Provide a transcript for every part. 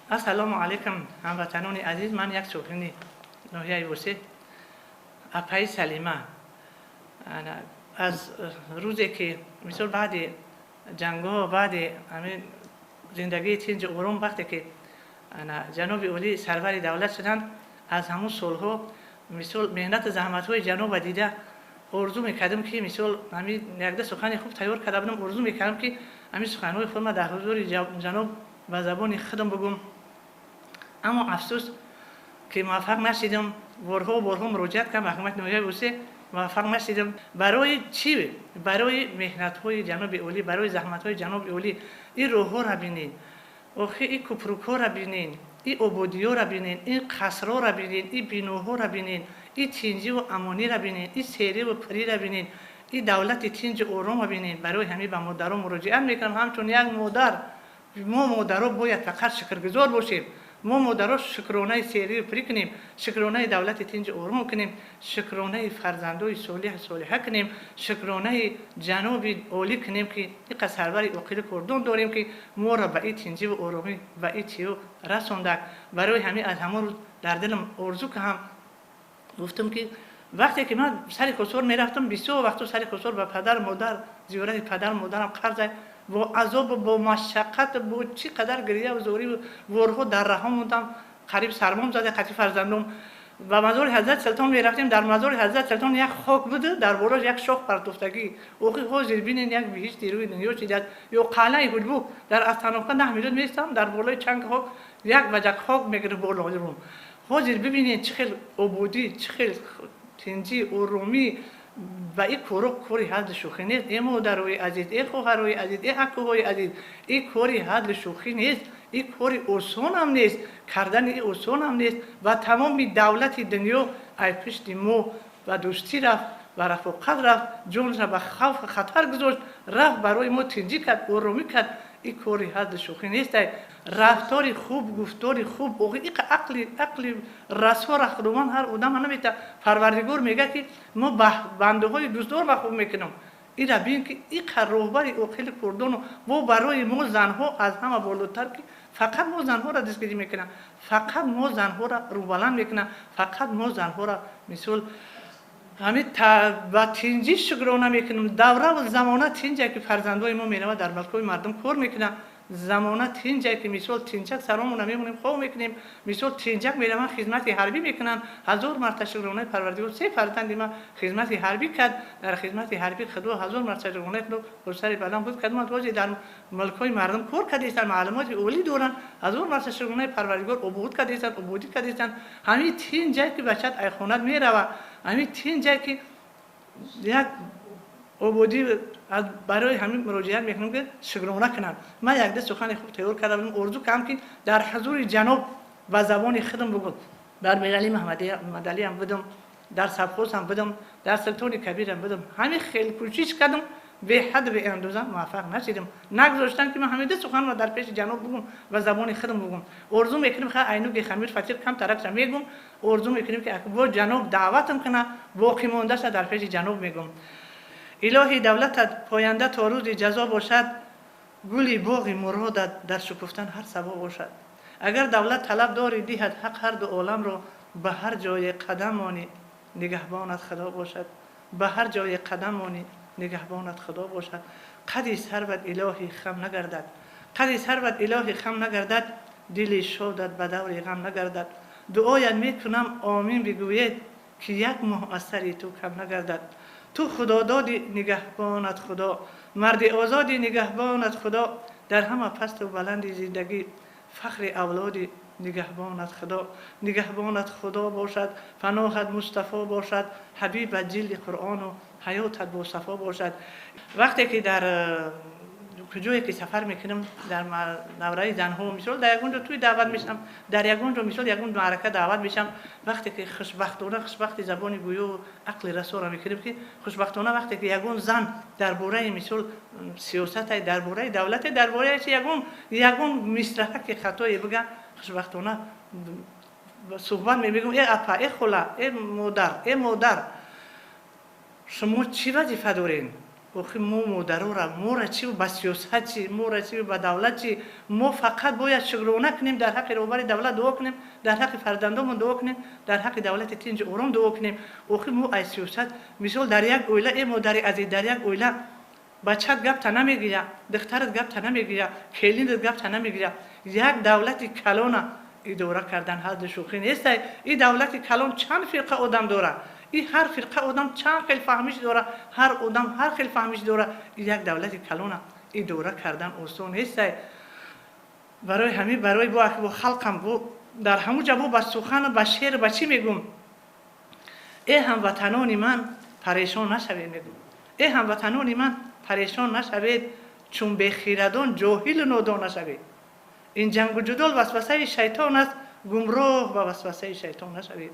Ассалому алайкум, ҳамватанони азиз. Ман як сокини ноҳияи Восеъ, апаи Салима. Аз рӯзе ки, мисол, баъди ҷангҳо, баъди ҳамин зиндагии тинҷу ором, вақте ки ҷаноби олӣ сарвари давлат шуданд, аз ҳамун солҳо, мисол, меҳнату заҳматҳои ҷаноба дида, орзу мекардам, ки, мисол, ҳамин якда сухани хуб тайёр карда будам. Орзу мекардам, ки ҳамин суханҳои худро дар ҳузури ҷаноб ба забони худам бигӯм, аммо афсӯс, ки муваффақ нашидам. Борҳо борҳо муроҷиат кардам ба ҳукумати ноҳияи Восеъ, муваффақ нашидам. Барои чӣ? Барои меҳнатҳои ҷаноби олӣ, барои заҳматҳои ҷаноби олӣ. Ин роҳҳоро бинед, охи ин купрукҳоро бинед, ин ободиёро бинед, ин қасрҳоро бинед, ин биноҳоро бинед, ин тинҷиву амониро бинед, ин сериву пириро бинед, ин давлати тинҷу оромро бинед. Барои ҳамин ба модарон муроҷиат мекунам ҳамчун як модар. Мо модаро бояд фақат шукргузор бошем. Мо модаро шукронаи серию пирӣ кунем, шукронаи давлати тинҷу ором кунем, шукронаи фарзандои солиҳ солиҳа кунем, шукронаи ҷаноби олӣ кунем, ки иқа сарвари оқили кордон дорем, ки моро ба ин тинҷиву оромӣ, ба ин чиё расондак. Барои ҳамин аз ҳамон рӯз дар дилам орзу каҳам гуфтам, ки вақте ки ман сари Косор мерафтам, бисёр вақту сари Косор ба падару модар, зиёрати падару модарам қарза, бо азобу бо машаққат, бо чӣ қадар гирьяву зориву ворҳо дар раҳо мондам, қариб сармом зада, қатъи фарзандом. Ба мазори Ҳазрат Султон мерафтем. Дар мазори Ҳазрат Султон як хок буду, дар болош як шох партофтагӣ. Охи ҳозир бинен, як биҳишти рӯи дунё шидад. Ё қалъаи Ҳулбук, дар остановка 10 минут местам, дар болои чанг хок, як ваҷак хок мегирифт болои. Ҳозир бибинед, чӣ хел ободӣ, чӣ хел тинҷӣ, оромӣ. Ва ин коро кори ҳазли шӯхӣ нест. Э модарои азиз, э хоҳарои азиз, э акуҳои азиз, ин кори ҳазли шӯхӣ нест, ин кори осонам нест, кардани ин осонам нест. Ва тамоми давлати дунё ай пишти мо ба дӯстӣ рафт, ба рафоқат рафт, ҷонша ба хавфу хатар гузошт, рафт, барои мо тинҷӣ кард, оромӣ кард. Ин кори ҳазли шӯхӣ нест. Рафтори хуб, гуфтори хуб, ақли расора Худованд ҳар одама намета. Парвардигор мегӯяд, ки мо бандаҳои дӯстдор ба хуб мекунам. Ира бин, ки иқа роҳбари оқили курдону бо барои мо занҳо аз ҳама болотар, ки фақат мо занҳоро дастгирӣ мекунам, фақат мо занҳоро рӯбаланд мекунам, фақат мо занҳоро, мисол, ҳамин ба тинҷӣ шукрона мекунем. Давраву замона тинҷа, ки фарзандои мо меравад, дар балкои мардум кор мекунанд. Замона тинҷа, ки, мисол, тинҷак саромона мемонем, хоб мекунем, мисол, тинҷак мераванд, хизмати ҳарбӣ мекунанд. Ҳазор марта шукронаи Парвардигор, се фарзанди ман хизмати ҳарбӣ кард. Дар хизмати ҳарбӣ Худо, ҳазор марта шукронаи Худо, бо сари баланд буд кардам. Ҳозир дар мулкҳои мардум кор кардастанд, маълумоти олӣ доранд. Ҳазор марта шукронаи Парвардигор, обод кардастанд, ободӣ кардастанд. Ҳамин тинҷа, ки бачат айхонат мерава, ҳамин тинҷа, ки як ободӣ. Барои ҳамин муроҷиат мекунам, ки шукрона кунанд. Ман якда сухани хуб тайёр карда будам, орзу кардам, ки дар ҳузури ҷаноб ба забони худам бигӯм. Дар Мерали Маҳмадалиам будам, дар совхозам будам, дар Султони Кабирам будам. Ҳамин хел кӯшиш кардам, беҳад, беандоза муваффақ нашидам. Нагузоштам, ки ман ҳамида суханро дар пеши ҷаноб бигӯм, ба забони худам бигӯм. Орзу мекунем, ха, айнуги хамир фатир кам таракша мегӯм. Орзу мекунем, ки бо ҷаноб даъватам куна, боқӣ мондаша дар пеши ҷаноб мегӯм. Илоҳӣ, давлатат поянда то рӯзи ҷазо бошад, гули боғи муродат дар шукуфтан ҳар сабо бошад. Агар давлат талаб дорӣ, диҳад ҳақ ҳарду оламро. Ба ҳар ҷое қадам монӣ, нигаҳбонат Худо бошад. Ба ҳар ҷое қадам монӣ, нигаҳбонат Худо бошад. Қади сарват, илоҳӣ, хам нагардад, қади сарват, илоҳӣ, хам нагардад, дили шодат ба даври ғам нагардад. Дуоят мекунам, омин бигӯед, ки як моҳ аз сари ту кам нагардад. Ту худододи, нигаҳбонат Худо, марди озоди, нигаҳбонат Худо. Дар ҳама пасту баланди зиндагӣ фахри авлоди, нигаҳбонат Худо. Нигаҳбонат Худо бошад, паноҳат Мустафо бошад, ҳабибат ҷилди Қуръону ҳаётат босафо бошад. Вақте ки дар куҷое ки сафар мекунам, дар давраи занҳо, мисол, дар ягон ҷо тӯй даъват мешавам, дар ягон ҷо, мисол, ягон маърака даъват мешавам, вақте ки хушбахтона, хушбахти забони гӯё ақли расоро мекунем, ки хушбахтона вақте ки ягон зан дар бораи, мисол, сиёсате, дар бораи давлате, дар бораи чи ягон мисраҳа ки хатое бига, хушбахтона суҳбат мебигӯм: «Э апа, э хола, э модар, э модар, шумо чӣ вазифа доред?» Охи мо модарора, мора чи ба сиёсат чи, мора чи ба давлат чи, мо фақат бояд шукрона кунем, дар ҳаққи роҳбари давлат дуо кунем, дар ҳаққи фарзандомон дуо кунем, дар ҳаққи давлати тинҷу ором дуо кунем. Охи мо аз сиёсат, мисол дар як оила, э модари азиз, дар як оила бачат гапта намегиря, духтарат гапта намегиря, келинат гапта намегиря. Як давлати калона идора кардан ҳазли шӯхӣ нестай. И давлати калон чанд фирқа одам дора, и ҳар фирқа одам чанд хел фаҳмиш дора, ҳар одам ҳар хел фаҳмиш дора. Як давлати калона идора кардан осон нестай. Барои ҳамин, барои бо халқам, бо дар ҳамун ҷа бо ба сухану ба шеър ба чӣ мегум? Э ҳамватанони ман, парешон нашавед, мегум. Э ҳамватанони ман, парешон нашавед, чун бехирадон ҷоҳилу нодон нашавед. Ин ҷангу ҷудол васвасаи шайтон аст, гумроҳ ба васвасаи шайтон нашавед.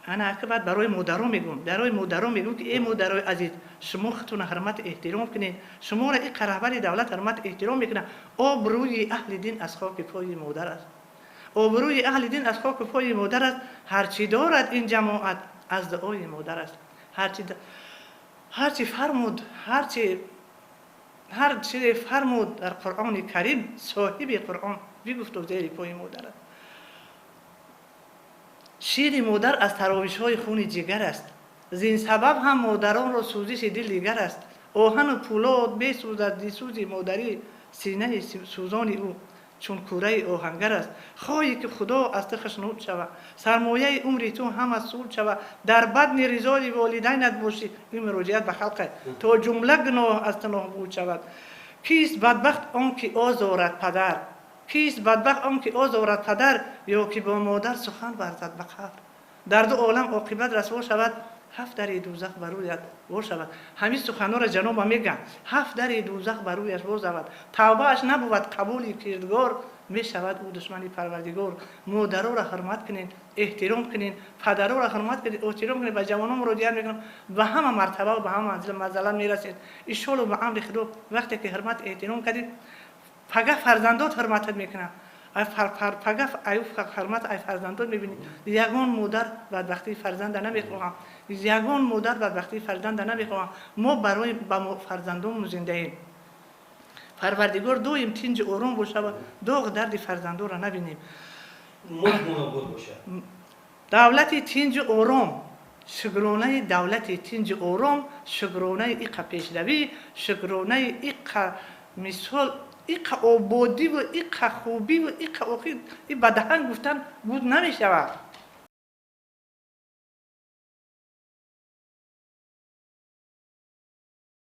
Ана ака баъд барои модаро мегӯм, барои модаро мегӯм, ки э модарои азиз, шумо худтона ҳурмат эҳтиром кунед. Шуморо и раҳбари давлат ҳурмат эҳтиром мекунад. Обрӯи аҳли дин аз хоки пои модар аст, обрӯи аҳли дин аз хоки пои модар аст. Ҳарчи дорад ин ҷамоат аз дуои модар аст. Ҳарчи фармуд, ҳарчи фармуд дар Қуръони Карим, соҳиби Қуръон бигуфту зери пои модар аст. Шири модар аз таровишҳои хуни ҷигар аст, зин сабаб ҳам модаронро сӯзиши дил дигар аст. Оҳану пӯлод месӯзад зи сӯзи модарӣ, синаи сӯзони ӯ чун кӯраи оҳангар аст. Хоҳӣ ки Худо аз ту хушнуд шава, сармояи умри ту ҳама суд шава, дар бадни ризои волидайнат бошӣ. Ин муроҷиат ба халқе, то ҷумла гуноҳ аз ту нобуд шавад. Кист бадбахт он ки озорад падар, кист бадбахт он ки озорад падар, ё ки бо модар сухан варзад ба қабр. Дар ду олам оқибат расво шавад, ҳафт дари дӯзах бар рӯят во шавад. Ҳамин суханҳоро ҷаноба мегӯям, ҳафт дари дӯзах бар рӯяш во шавад, тавбааш набувад қабули кирдгор, мешавад ӯ душмани Парвардигор. Модароро ҳурмат кунед, эҳтиром кунед, падароро ҳурмат кунед, эҳтиром кунед. Ба ҷавонон муроҷиат мекунам, ба ҳама мартаба ва ба ҳама манзил манзалат мерасед, иншоалло, ба амри Худо. Вақте ки ҳурмат эҳтиром кардед, пага фарзандот ҳурматат мекунад, пага аю ҳурмат ай фарзандот мебинед. Ягон модар бадбахтии фарзанда намехоҳам, ягон модар бадбахтии фарзанда намехоҳам. Мо барои ба фарзандонмон зиндаем. Парвардигор доим тинҷу ором бошава, доғ дарди фарзандонро набинем. Давлати тинҷу ором, шукронаи давлати тинҷу ором, шукронаи иқа пешравӣ, шукронаи иқа, мисол, иқа ободиву иқа хубиву иқа охир и ба даҳан гуфтан буд намешавад.